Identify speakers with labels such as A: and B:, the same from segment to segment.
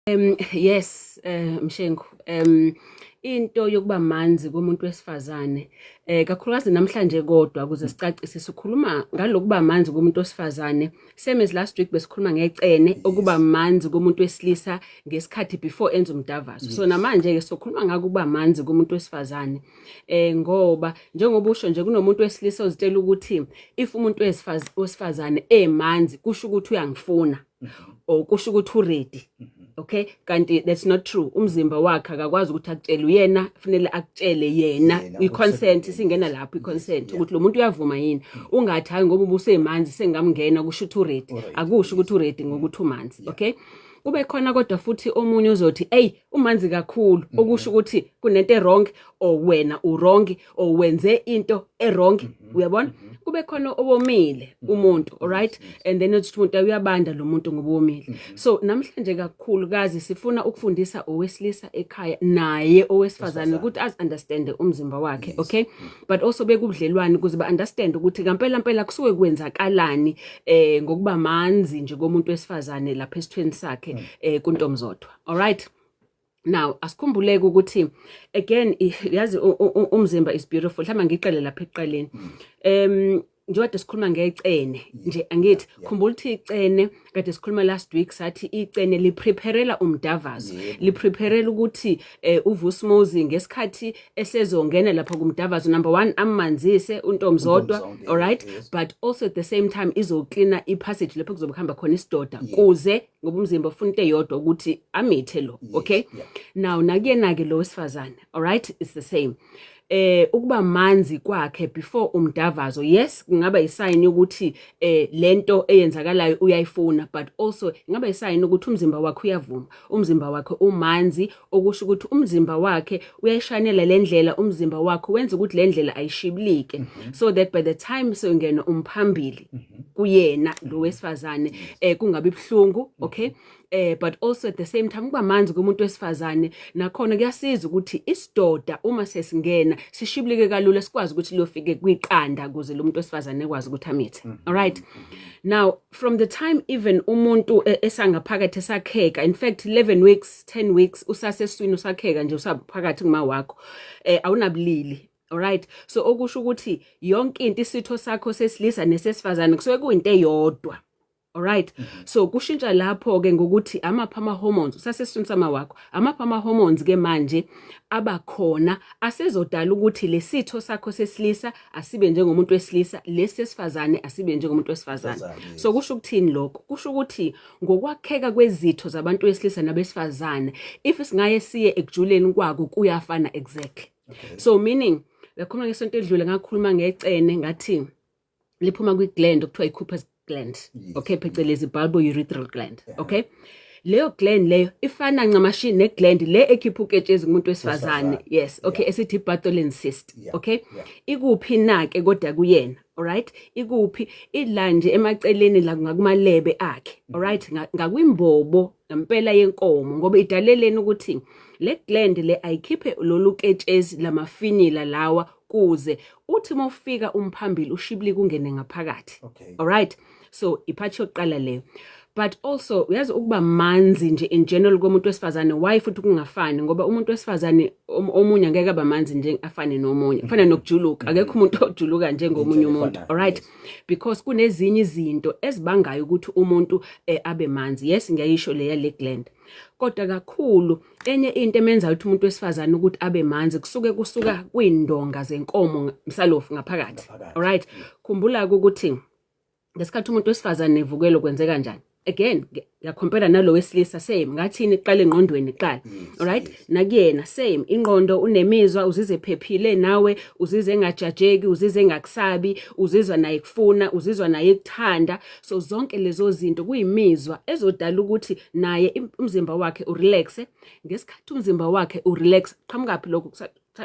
A: Yes, Mshengu, into yokuba manzi komuntu wesifazane, kakhulukazi namhlanje, kodwa ukuze sicacise, sikhuluma ngalokuba manzi komuntu wesifazane. Same as last week besikhuluma ngecene, ukuba manzi komuntu wesilisa ngesikhathi before enza umdavazo. So namanje ke sokhuluma ngako ukuba manzi komuntu wesifazane. Ngoba njengoba usho nje, kunomuntu wesilisa ozitshela ukuthi if umuntu wesifazane emanzi, kusho ukuthi uyangifuna or kusho ukuthi uready. Okay, kanti that's not true. Umzimba wakhe akakwazi ukuthi akutshele uyena, kufanele akutshele yena.
B: Yena,
A: i-consent
B: ukuthi-
A: singena lapho, i-consent ukuthi lo muntu uyavuma yini. Ungathi, "Hayi, ngoba ubusemanzi sengamngena, kusho ukuthi uready."
B: Uready,
A: Akusho ukuthi uready ngokuthi umanzi, okay? Kube khona kodwa futhi omunye uzothi, "Ey, umanzi kakhulu," okusho ukuthi kunento e-wrong or wena u-wrong or wenze into e-wrong, uyabona? Kube khona obomile umuntu, alright, and then uthi umuntu uyabanda lo muntu ngoba womile. So namhlanje kakhulukazi sifuna ukufundisa owesilisa ekhaya naye owesifazane ukuthi azi understand umzimba wakhe, okay, but also bekubudlelwane ukuze ba understand ukuthi ngempela mpela kusuke kwenzakalani ngokuba manzi nje komuntu wesifazane lapha esithweni sakhe kuntomzodwa. Alright, now asikhumbuleke ukuthi again, yazi, umzimba is beautiful. Mhlawumbe ngiqale lapha ekuqaleni, njengoba sikhuluma ngecene nje, angithi khumbula ukuthi icene kade sikhuluma last week, sathi icene lipreparela umdavazo, lipreparela ukuthi uVusumuzi ngesikhathi esezongena lapha kumdavazo, number 1, amanzise untomzodwa.
B: Untomzodwa,
A: alright, but also at the same time izoklina ipassage lapho kuzobe kuhamba khona isidoda, kuze ngoba umzimba ufuna into eyodwa, ukuthi amithe lo, okay? Now nakuyena ke lo wesifazane, alright, it's the same. Ukuba manzi kwakhe before umdavazo, yes, kungaba isign yokuthi lento eyenzakalayo uyayifuna, but also ingaba isign ukuthi umzimba wakhe uyavuma, umzimba wakhe umanzi, okusho ukuthi umzimba wakhe uyayishanela lendlela, umzimba wakhe wenza ukuthi le ndlela ayishibilike, so that by the time seyongena umphambili kuyena lo wesifazane, kungabi buhlungu, okay? But also at the same time, kuba manzi kumuntu wesifazane nakhona kuyasiza ukuthi isidoda uma sesingena sishibilike kalula, sikwazi ukuthi liyofike kwiqanda, ukuze lo muntu wesifazane ekwazi ukuthi amithe. Alright, now from the time even umuntu esangaphakathi esakheka, in fact 11 weeks, 10 weeks, usaseswini, usakheka nje, usaphakathi kuma wakho, awunabulili. Alright, so okusho ukuthi yonke into, isitho sakho sesilisa nesesifazane, kusuke kuyinto eyodwa. Alright. So kushintsha lapho ke ngokuthi amapha ama hormones usasesiswini sama wakho. Amapha ama hormones ke manje abakhona asezodala ukuthi lesitho sakho sesilisa asibe njengomuntu wesilisa, lesesifazane asibe njengomuntu wesifazane.
B: Wesifazane, yes.
A: So kusho ukuthini lokho? Kusho ukuthi ngokwakheka kwezitho zabantu wesilisa nabesifazane, if singaye siye ekujuleni kwako, kuyafana exactly. So meaning, lakhuluma ngesonto edlule, ngakhuluma ngecene, ngathi liphuma kwi-gland okuthiwa i-Cowper's gland, okay, phecelezi bulbourethral gland, okay? Leyo gland leyo ifana ncamashi negland le ekhipha uketshezi kumuntu wesifazane.
B: Wesifazane.
A: Yes, okay, esithi Bartholin cyst. Okay, ikuphi na ke kodwa kuyena? Alright, ikuphi? Ila nje emaceleni la ngakumalebe akhe, alright, ngakwimbobo ngempela yenkomo, ngoba idaleleni ukuthi le gland le ayikhiphe lolu ketshezi lamafinyila lawa, kuze uthi mawufika umphambili ushibilike ungene ngaphakathi. Alright, so ipart yokuqala leyo. But also uyazi, ukuba manzi nje in general komuntu wesifazane, why futhi kungafani? Ngoba umuntu wesifazane omunye angeke abe manzi nje afane nomunye. Kufana nokujuluka, akekho umuntu ojuluka njengomunye
B: Indlela
A: umuntu.
B: efanayo,
A: Alright, because kunezinye izinto ezibangayo ukuthi umuntu abe manzi. Yes, ngiyayisho leya le gland, kodwa kakhulu enye into emenza ukuthi umuntu wesifazane ukuthi abe manzi kusuke kusuka kwindonga zenkomo msalofu ngaphakathi.
B: Ngaphakathi.
A: Alright, khumbula ukuthi ngesikhathi umuntu wesifazane evukelo kwenzeka kanjani. Again, ngiyacompara nalo wesilisa, same, ngathini? Iqala engqondweni iqala. Alright, nakuyena same, ingqondo, unemizwa, uzizwe ephephile nawe, uzizwe engajajeki, uzizwe engakusabi, uzizwa naye kufuna, uzizwa naye ekuthanda. So zonke lezo zinto kuyimizwa ezodala ukuthi naye umzimba wakhe urelaxe. Ngesikhathi umzimba wakhe urelax, qhamukaphi lokho?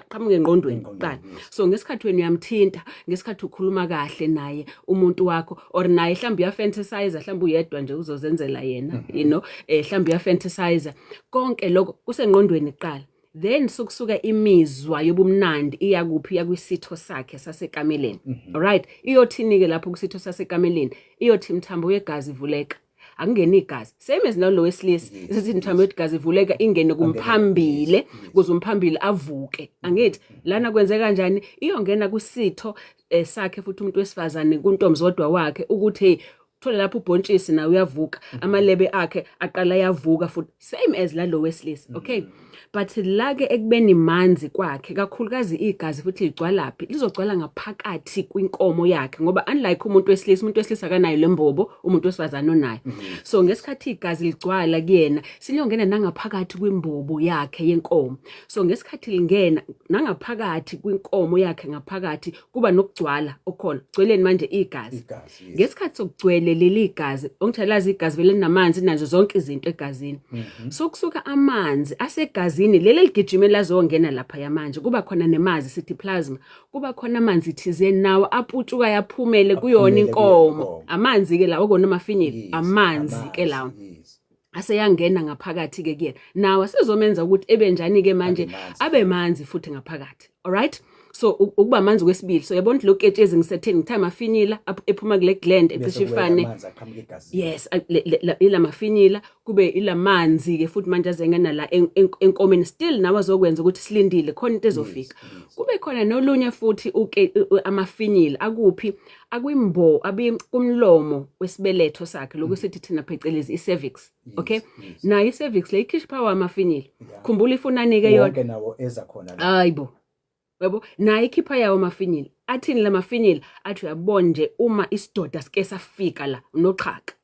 A: Qhamuka engqondweni kuqala. So ngesikhathi wena uyamthinta, ngesikhathi ukhuluma kahle naye umuntu wakho, or naye mhlawumbe uyafantasize, mhlawumbe uyedwa nje uzozenzela yena, mhlawumbe uyafantasize, konke lokho kusengqondweni kuqala. Then sokusuka imizwa yobumnandi iya kuphi? Iya kwisitho sakhe sasekameleni. Alright, iyothini ke lapho kusitho sasekameleni? Iyothi imthambo yegazi ivuleka. Akungena igazi, same as nalo wesilisa. Isithi imithambo yegazi ivuleka ingene kumphambile kuze umphambili avuke, angithi? Lana kwenzeka kanjani? Iyongena kusitho sakhe futhi umuntu wesifazane, kuntomzodwa wakhe, ukuthi hey, thola lapho ubhontshisi nawe uyavuka, amalebe akhe aqala yavuka futhi, same as lalo wesilisa, okay? But la ke ekubeni manzi kwakhe kakhulukazi, igazi futhi ligcwalaphi? Lizogcwala ngaphakathi kwinkomo yakhe, ngoba unlike umuntu wesilisa, umuntu wesilisa akanayo lembobo, umuntu wesifazane onayo. So ngesikhathi igazi ligcwala kuyena, siliyongena nangaphakathi kwimbobo yakhe yenkomo. So ngesikhathi lingena nangaphakathi kwinkomo yakhe ngaphakathi, kuba nokugcwala okhona. Gcweleni manje? Igazi.
B: Igazi, yes.
A: Ngesikhathi sokugcwele leli gazi, ongithalazi igazi vele linamanzi, nazo zonke izinto egazini. So kusuka amanzi asegazini leli ligijime lazongena lapha yamanje, kuba khona nemazi, sithi plasma, kuba khona amanzi thizeni nawo aputshuka yaphumele kuyona
B: Aphumele kuyona
A: inkomo.
B: inkomo.
A: Amanzi ke lawo okona amafinyila, amanzi ke lawo aseyangena ngaphakathi ke kuyena, nawo asezomenza ukuthi ebe njani ke manje?
B: Abe manzi.
A: Abe manzi futhi ngaphakathi, alright? So ukuba manzi kwesibili. So yabona ukuthi lo ketshezi ngisetheni, ngithe amafinyila ephuma kule gland
B: Bese
A: ecishe
B: kuwela
A: ifane
B: amanzi aqhamuka egazini.
A: Yes, ila mafinyila kube ilamanzi ke futhi manje azengena la enkomeni, still nawe azokwenza ukuthi silindile khona into ezofika. Kube khona nolunye futhi uke amafinyila akuphi? Akwimbo abi kumlomo wesibeletho sakhe, lokhu sithi thina phecelezi i-cervix, okay?
B: Yes.
A: Nayo i-cervix le ikhishwa power amafinyila. Khumbula ifunani ke yona?
B: Wonke nawo eza khona la.
A: Hayibo, yabo, naye ikhipha yawo amafinyila. Athini la mafinyila? Athi uyabona nje, uma isidoda sike safika la noxhaka,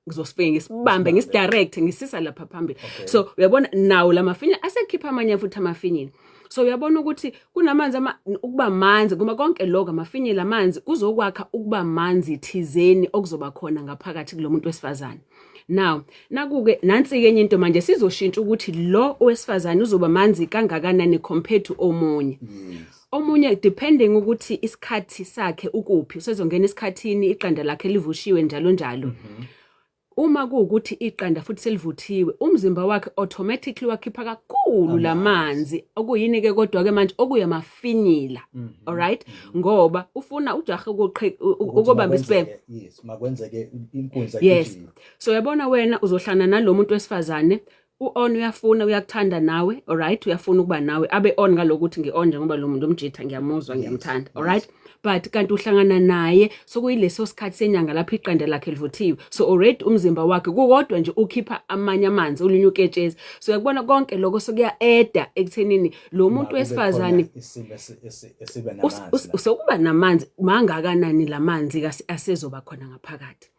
A: ngizosifike ngisibambe, ngisidirect, ngisisa lapha phambili. So uyabona nawo la mafinyila asekhipha amanye futhi amafinyila. So uyabona ukuthi kunamanzi ukuba manzi kuma konke lokho, amafinyila, amanzi, kuzokwakha ukuba manzi thizeni okuzoba khona ngaphakathi kulo muntu wesifazane. Now naku-ke, nansi-ke enye into manje, sizoshintsha ukuthi lo owesifazane uzoba manzi kangakanani compared to omunye. Omunye, depending ukuthi isikhathi sakhe ukuphi, usezongena esikhathini, iqanda lakhe livushiwe, njalo njalo. Uma kuwukuthi iqanda futhi selivuthiwe, umzimba wakhe automatically wakhipha kakhulu lamanzi, okuyini-ke kodwa-ke manje? Okuyamafinyila, alright? Ngoba ufuna ujahe
B: Ukuthi
A: ukubamba isibhebo.
B: Yes, makwenzeke inkunzi agijime.
A: So uyabona, wena uzohlana nalo muntu wesifazane, u-on, uyafuna, uyakuthanda nawe, alright? Uyafuna ukuba nawe, abe on ngalokuthi ngi-on njengoba lo muntu umjitha ngiyamuzwa, ngiyamthanda, alright? But kanti uhlangana naye sokuyileso sikhathi senyanga lapho iqanda lakhe livuthiwe, so already umzimba wakhe kukodwa nje ukhipha amanye amanzi, olunye uketshezi. So uyakubona konke lokho sokuya-eda ekuthenini lo muntu
B: Makube
A: wesifazane
B: khona isimo esiba namanzi la.
A: Sokuba namanzi mangakanani lamanzi asezoba khona ngaphakathi.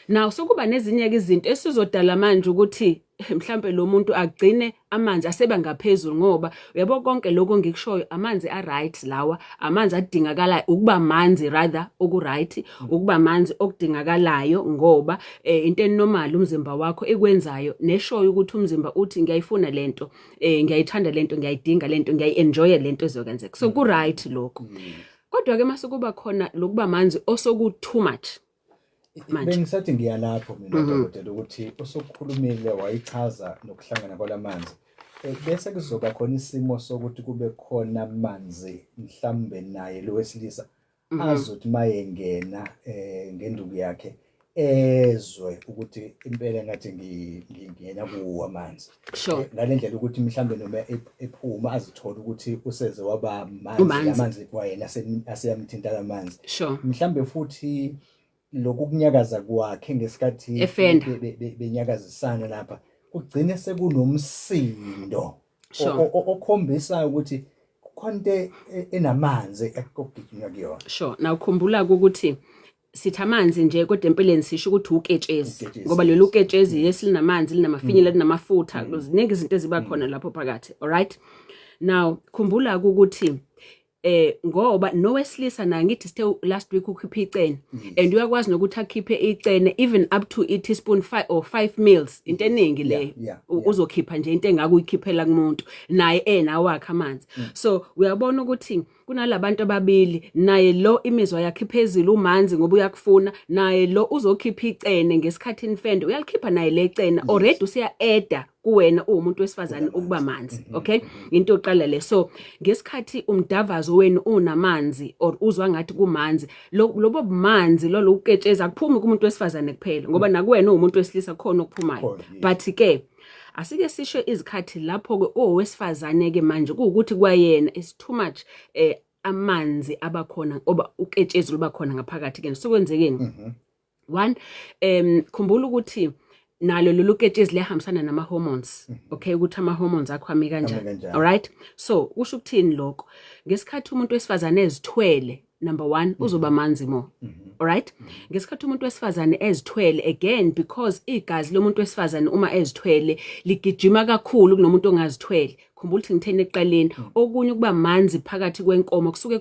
A: Now sokuba nezinye-ke izinto esizodala manje ukuthi mhlambe lo muntu agcine amanzi aseba ngaphezulu, ngoba uyabo konke lokho engikushoyo, amanzi a-right lawa, amanzi adingakalayo, ukuba manzi rather oku-right, ukuba manzi okudingakalayo, ngoba into enormal umzimba wakho ekwenzayo neshoyo ukuthi umzimba uthi ngiyayifuna lento, ngiyayithanda lento, ngiyayidinga lento, ngiyayi-enjoya lento ezokwenzeka. So ku-right lokho. Kodwa-ke mase kuba khona lokuba manzi osoku too much manje.
B: Bengisathi ngiyalapho mina, dokotela, ukuthi usukhulumile wayichaza nokuhlangana kwalamanzi. Bese kuzoba khona isimo sokuthi kube khona amanzi, mhlambe naye lo wesilisa azothi mayengena ngenduku yakhe ezwe ukuthi impela ngathi ngingena kuwo amanzi. Ngale ndlela ukuthi mhlambe noma ephuma azithole ukuthi useze waba manzi,
A: Umanzi.
B: amanzi kwayena aseyamthinta lamanzi. Mhlambe futhi lokhu kunyakaza kwakhe ngesikhathi
A: Efenda.
B: Benyakazisana lapha, kugcine sekunomsindo okhombisa ukuthi kukhona into enamanzi ekugijinywa kuyona.
A: Sure. Now khumbula ukuthi sithi amanzi nje, kodwa empeleni sisho ukuthi uketshezi,
B: Uketshezi,
A: ngoba lolu ketshezi yesilinamanzi, linamafinyila, linamafutha, ziningi izinto eziba khona lapho phakathi, alright? Now khumbula ukuthi ngoba nowesilisa naye, ngithi sithe last week ukhipha icene, and uyakwazi nokuthi akhiphe icene even up to i teaspoon 5 or 5 mils, into eningi leyo. Uzokhipha nje into engaka uyikhiphela kumuntu naye enawakhe amanzi. So uyabona ukuthi Kunalabantu ababili, naye lo imizwa yakhe iphezulu, umanzi ngoba uyakufuna, naye lo uzokhipha icene ngesikhathi nifende, uyalikhipha naye lecene already, usiya-eda kuwena uwumuntu wesifazane ukuba manzi, okay? Into yokuqala le. So ngesikhathi umdavazo wenu unamanzi or uzwa ngathi kumanzi, lobo bumanzi lolo uketshezi akuphumi kumuntu wesifazane kuphela, ngoba nakuwena uwumuntu wesilisa khona okuphumayo.
B: Khona, yes.
A: But ke asike sisho izikhathi lapho ke owesifazane ke manje kuwukuthi kwayena is too much, amanzi abakhona oba uketshezi luba khona ngaphakathi ke, sokwenzekeni? One, khumbula ukuthi nalo lolu ketshezi liyahambisana nama hormones, okay, ukuthi ama hormones akho ami kanjani.
B: Kanjani.
A: Alright, so kusho ukuthini lokho? Ngesikhathi umuntu wesifazane ezithwele, number 1, uzoba manzi more, alright? Ngesikhathi umuntu wesifazane ezithwele, again, because igazi lomuntu wesifazane uma ezithwele ligijima kakhulu kunomuntu ongazithwele. Khumbula ukuthi ngitheni ekuqaleni, okunye ukuba manzi phakathi kwenkomo kusuke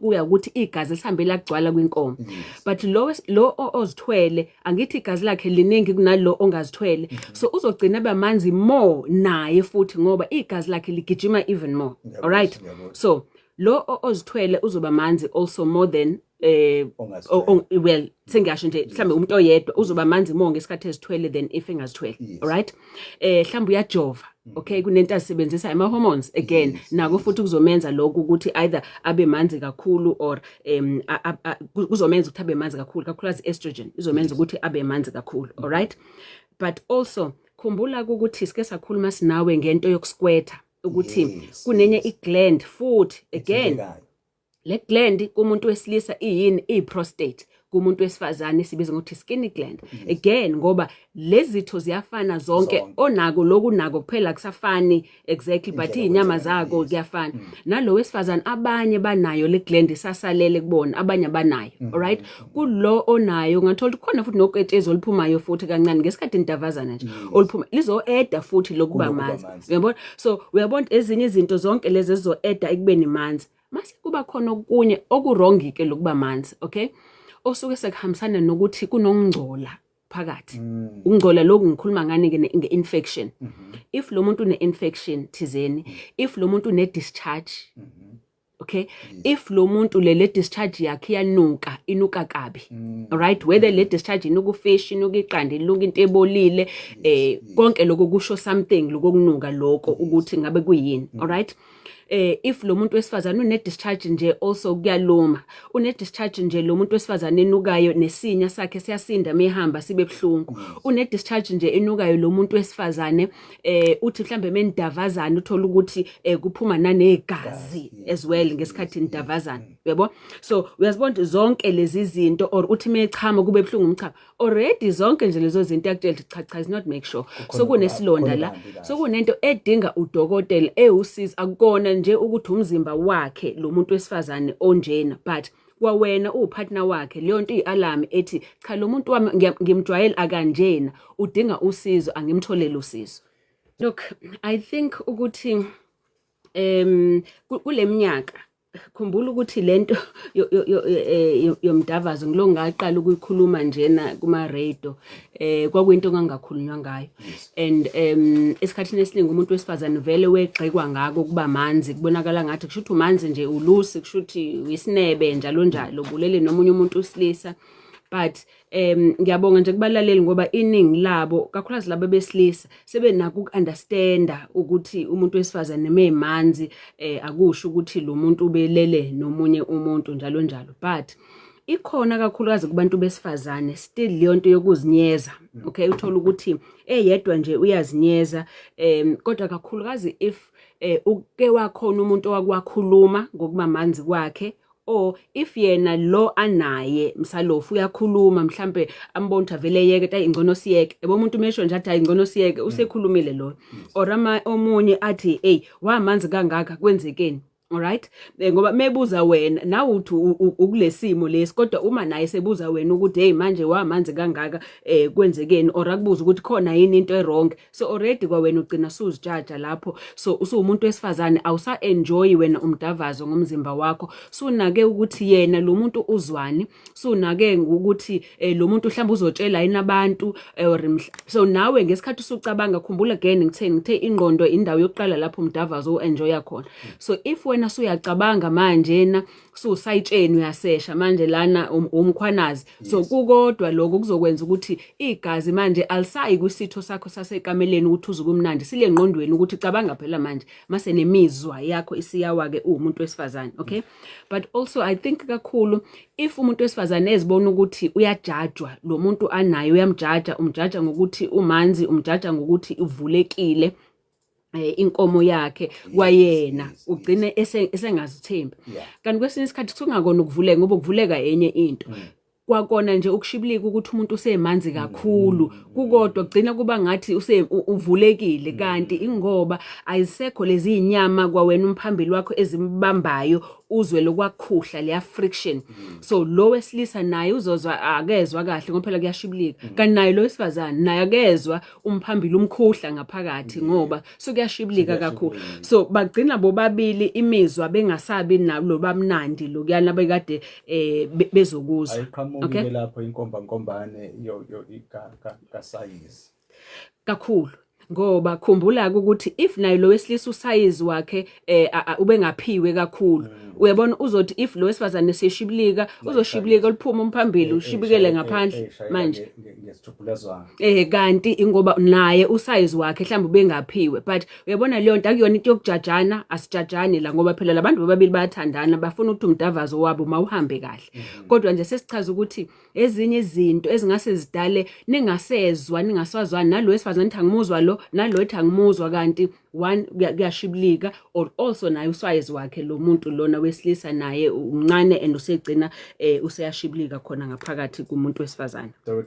A: kuya ukuthi igazi lihambe lagcwala kwinkomo, but lo ozithwele, angithi igazi lakhe liningi kunalo ongazithwele, so uzogcina abamanzi more naye futhi ngoba igazi lakhe ligijima even more. Alright?
B: Ngiyabona.
A: So lo ozithwele uzoba manzi also more than
B: Ongazithwele.
A: Well, sengiyasho nje mhlambe umuntu oyedwa uzoba manzi more ngesikhathi ezithwele than if engazithwele. Alright, mhlambe uyajova, okay, kunento azisebenzisa, ama hormones again. Nako futhi kuzomenza lokhu ukuthi either abe manzi kakhulu or kuzomenza ukuthi abe manzi kakhulu, kakhulukazi estrogen izomenza ukuthi abe manzi kakhulu, alright? But also khumbula ukuthi sike sakhuluma sinawe ngento yokusquirta, ukuthi kunenye igland futhi again.
B: Ethintekayo.
A: Le gland kumuntu wesilisa iyini? I-prostate. Kumuntu wesifazane sibiza ngokuthi Skene gland again, ngoba lezi zitho ziyafana zonke.
B: Zonke.
A: Onako lokhu nako kuphela kusafani exactly, but
B: Indlela
A: iy'nyama
B: kwenzeka,
A: zako kuyafana. Nalo wesifazane, abanye banayo le gland isasalele kubona, abanye abanayo, alright? Kulo onayo ungathola ukuthi khona futhi noketshezi oluphumayo futhi kancane ngesikhathi nidavazana nje, oluphuma lizo-eda futhi lokuba
B: Kulokuba
A: manzi.
B: manzi.
A: Uyabona? So uyabona ezinye izinto zonke lezi ezizo-eda ekubeni manzi. Mase kuba khona okunye oku-wrong ke lokuba manzi, okay, osuke sekuhambisana nokuthi kunokungcola phakathi. Ukungcola lokhu ngikhuluma ngani ke? Nge-infection. If lo muntu une-infection thizeni, if lo muntu une-discharge, okay, if lo muntu le discharge yakhe iyanuka, inuka kabi, alright, whether le discharge inuka ufish, inuka iqanda, inuka into ebolile, konke lokho kusho something lokunuka lokho ukuthi ngabe kuyini, alright? If lo muntu wesifazane une discharge nje, also kuyaluma, une discharge nje lo muntu wesifazane enukayo, nesinya sakhe siyasinda mehamba sibe buhlungu, une discharge nje enukayo lo muntu wesifazane, uthi mhlambe menidavazana uthola ukuthi kuphuma nanegazi as well ngesikhathi nidavazana, uyabo? So uyazibona ukuthi zonke lezi zinto, or uthi mechama kube buhlungu umchamo already, zonke nje lezo zinto yakutshela ukuthi cha cha, is not make sure.
B: Kukhona
A: So kunesilonda
B: kukhona
A: la.
B: okuhambi kahle.
A: So kunento edinga udokotela ewusizo. Akukona nje ukuthi umzimba wakhe lo muntu wesifazane onjena, but kwawena uwupartner wakhe leyo nto iyi-alarm ethi cha, lo muntu wami ngimjwayele akanjena, udinga usizo, angimtholele usizo. Look, I think ukuthi kule minyaka, khumbula ukuthi lento yomdavazo ngilo ngaqala ukuyikhuluma njena kuma radio, kwakuyinto engangakhulunywa ngayo, and esikhathini esiningi umuntu wesifazane vele wegxekwa ngako kuba manzi, kubonakala ngathi kusho ukuthi umanzi nje, ulusi, kusho ukuthi uyisinebe, njalo njalo, bulele nomunye umuntu usilisa. But ngiyabonga nje kubalaleli, ngoba iningi labo, kakhulukazi labo besilisa, sebenako uku-understanda ukuthi umuntu wesifazane memanzi akusho ukuthi lo muntu ubelele nomunye umuntu, njalo njalo. But ikhona kakhulukazi kubantu besifazane still leyo nto yokuzinyeza, okay? Uthola ukuthi eyedwa nje uyazinyeza, kodwa kakhulukazi if uke wakhona umuntu owakwakhuluma ngokuba manzi kwakhe, or if yena lo anaye msalofu uyakhuluma, mhlambe ambona ukuthi avele yeke, ayi ngcono siyeke, yabo, umuntu mesho nje athi ayi ngcono siyeke, usekhulumile lo, or ama omunye athi hey, wamanzi kangaka, kwenzekeni? Alright, ngoba mebuza wena nawe uthi ukulesimo lesi, kodwa uma naye sebuza wena ukuthi hey, manje wamanzi kangaka, kwenzekeni, or akubuza ukuthi khona yini into e-wrong, so already kwawena ugcina suzijaja lapho. So usuwumuntu wesifazane, awusa enjoy wena umdavazo ngomzimba wakho, sunake ukuthi yena lo muntu uzwani, sunake ukuthi lo muntu mhlawumbe uzotshela yini abantu, or so nawe ngesikhathi usucabanga, khumbula again ngithe ingqondo indawo yokuqala lapho umdavazo uenjoya khona. So if wena Kwawena suyacabanga manje na susayitsheni, uyasesha manje lana umkhwanazi. So kukodwa lokho kuzokwenza ukuthi igazi manje alisayi kwisitho sakho sasekameleni ukuthi uze kumnandi, sile ngqondweni ukuthi cabanga phela manje mase nemizwa yakho isiyawa-ke uwumuntu wesifazane, okay? But also I think kakhulu if umuntu wesifazane ezibona ukuthi uyajajwa lo muntu anaye, uyamjaja, umjaja ngokuthi umanzi, umjaja ngokuthi uvulekile inkomo yakhe kwayena, ugcine esengazithembi. Kanti kwesinye isikhathi kungakona ukuvuleka, ngoba ukuvuleka enye into, kwakona nje ukushibilika ukuthi umuntu usemanzi kakhulu kukodwa kugcina kuba ngathi uvulekile, kanti ingoba ayisekho lezi inyama kwawena umphambili wakho ezimbambayo, uzwe lokwakhuhla leya friction. So lo wesilisa naye uzozwa akezwa kahle ngoba phela kuyashibilika, kanti naye lo wesifazane naye akezwa umphambili umkhuhla ngaphakathi ngoba sokuyashibilika kakhulu. So bagcina bobabili imizwa bengasabi nalo bamnandi lokuyana bekade bezokuzwa.
B: Ayiqhamuki ke lapho inkomba nkombane yo kasayizi?
A: Kakhulu, ngoba khumbula ukuthi if naye lo wesilisa usayizi wakhe ubengaphiwe kakhulu, uyabona, uzothi if lo wesifazane seshibilika, uzoshibilika liphuma umphambili, ushibikele ngaphandle manje.
B: Ngesithubhulezwana.
A: Kanti ingoba naye usayizi wakhe mhlawumbe ubengaphiwe. But uyabona, leyo nto akuyona into yokujajana, asijajani la, ngoba phela labantu bobabili bayathandana, bafuna ukuthi umdavazo wabo mawuhambe kahle. Kodwa nje sesichaza ukuthi ezinye izinto ezingase zidale ningasezwa, ningaswazwani, nalo wesifazane ethi angimuzwa lo, nalo ethi angimuzwa, kanti one kuyashibilika or also naye uswayizi wakhe lo muntu lona wesilisa naye umncane and usegcina useyashibilika khona ngaphakathi kumuntu wesifazane.
B: Dokotela.